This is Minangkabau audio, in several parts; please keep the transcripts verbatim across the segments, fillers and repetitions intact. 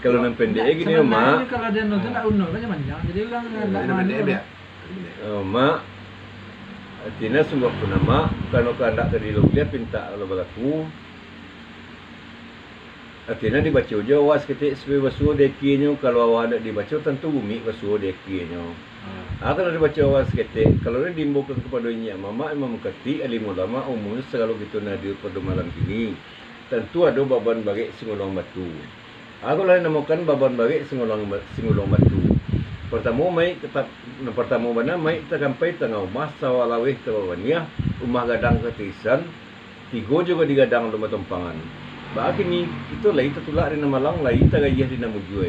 Kalau nan pendek gini, Mak. Kalau dia nonton nak uno kan panjang. Jadi ulang Nah, nak pendek biar. Eh, Mak, artinya sungguahpun, Mak, karano kandak ka diuliah pintak lo balaku. Artinya dibaco jo awak saketek supayo basuo dekinyo. Kalau awak ndak dibaco, tantu rumik basuo dekinyo. Ah, kalau dibaco awak saketek, kalau diimbaukan kapado inyiak mamak, imam katik, alim ulama, umumnyo sagalo kito nan hadir pado malam kini, tantu ado baban barek singolong batu. Aku lah namokan baban barek singolong, singolong batu. Partamo maik ka ta-, nan partamo bana maik takampai tangah umah, sawah laweh tababaniah, umah gadang ka tirisan, tigo jo gadi gadang alun batompangan. Baa kini, kito lai tatulak di nan malang, lai tagayah di nan mujua.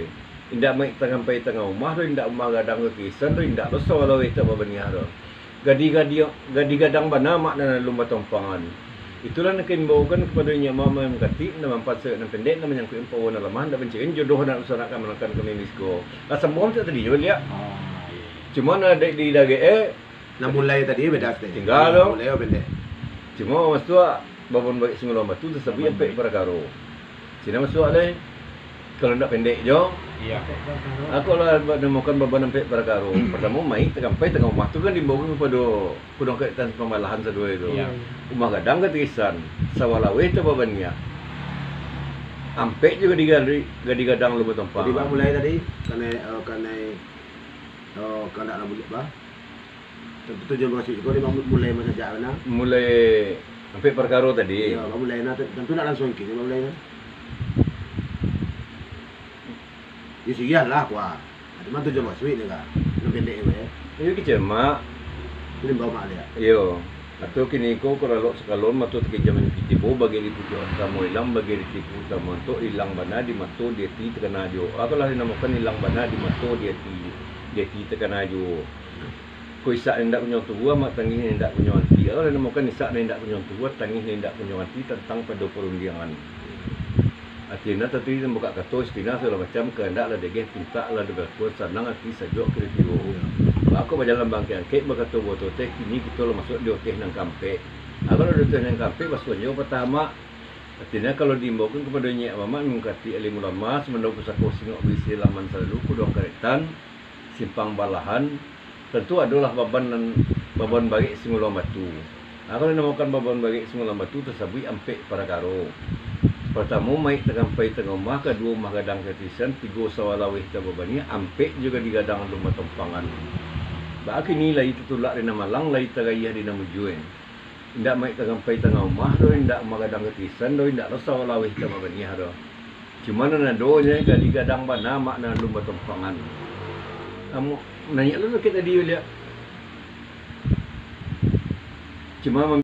Indak maik takampai tangah umah doh, indak umah gadang ka tirisan doh, indak lo sawah laweh tababaniah doh. Gadi-gadi, gadi gadang bana mak nan alun batompangan. Itulah nan kaimbaukan kapado inyiak mamak imam katik, nan mampansek nan pendek, nan manyangkuik ampau nan lamah, ndak mancirian jodoh nan usah nak kamanakan kami misgo. Lah sambuang cak tadi jo liak. Cuma nan dek di dagek eh, Nah, mulai tadi beda tadi. Tinggal tu. Mulai oh pendek. Cuma masuak baban barek singolong batu tasabuik ampek parakaro. Sina masuak lai. Kalau ndak pendek jo, Iya. aku lah namokan baban ampek parakaro. Partamo maik takampai tangah umah tu kan diimbaukan kapado kuduang karetan pambalahan saduo itu. Iya. Umah gadang ka tirisan, sawah laweh tababaniah. Ampek jo gadi-gadi, gadi gadang alun batompangan. Jadi bak mulai tadi kanai eh, kanai eh, kandak lah bulik bah. Tentu tujuan basuik ko dia bak mulai masajak bana. Mulai ampek parakaro tadi. Ya, bak mulai nah tentu nak langsung kini bak mulai nah. Di sini lah kuah. Cuma tujuan basuik ni kan. Nan pendek ni eh. Iyo kecil mak. Ini bawa mak dia. Iyo. Atau kini ko kalau lok sakalon mato takijam manyuki tibo, bagi di pucuak utamo ilang, bagi di tipu utamo antok, ilang bana di mato, di ati takana jo. Apalah dinamokan ilang bana di mato, di ati, di ati takana jo. Ko isak nan indak kunyo tubuah, mak tangih nan indak kunyo ati. Apalah dinamokan isak nan indak kunyo tubuah, tangih nan indak kunyo ati tantang pado parundiangan. Artina tadi nan bukak kato, istina sagalo macam, kandak lah dageh, pintak lah dibalakuan, sanang ati sajuak kiro-kiro. Bako bajalan baangkek-angkek, bakato baoteh, kini kito lah masuak di oteh nan kaampek. Kalau di oteh nan kaampek, basuo jo patah mak. Artina kalau diimbaukan kapado inyiak mamak, imam katik, alim ulama, sumandau pusako, singok barisi, laman salalu, kuduang karetan, simpang balahan, tantu adolah baban nan, baban barek singolong batu. Nah, kalau dinamokan baban barek singolong batu tasabuik ampek parakaro. Partamo maik takampai tangah umah, kaduo umah gadang ka tirisan, tigo sawah laweh tababaniah, ampek jo gadi gadang alun batompangan. Baa kini lai tatulak di nan malang, lai tagayah di nan mujua. Indak maik takampai tangah umah doh, indak umah gadang ka tirisan doh, indak lo sawah laweh tababaniah doh. Cuma nan adonyo gadi gadang bana mak nan alun batompangan. Amu, naiak lo sakik tadi liak. Cuma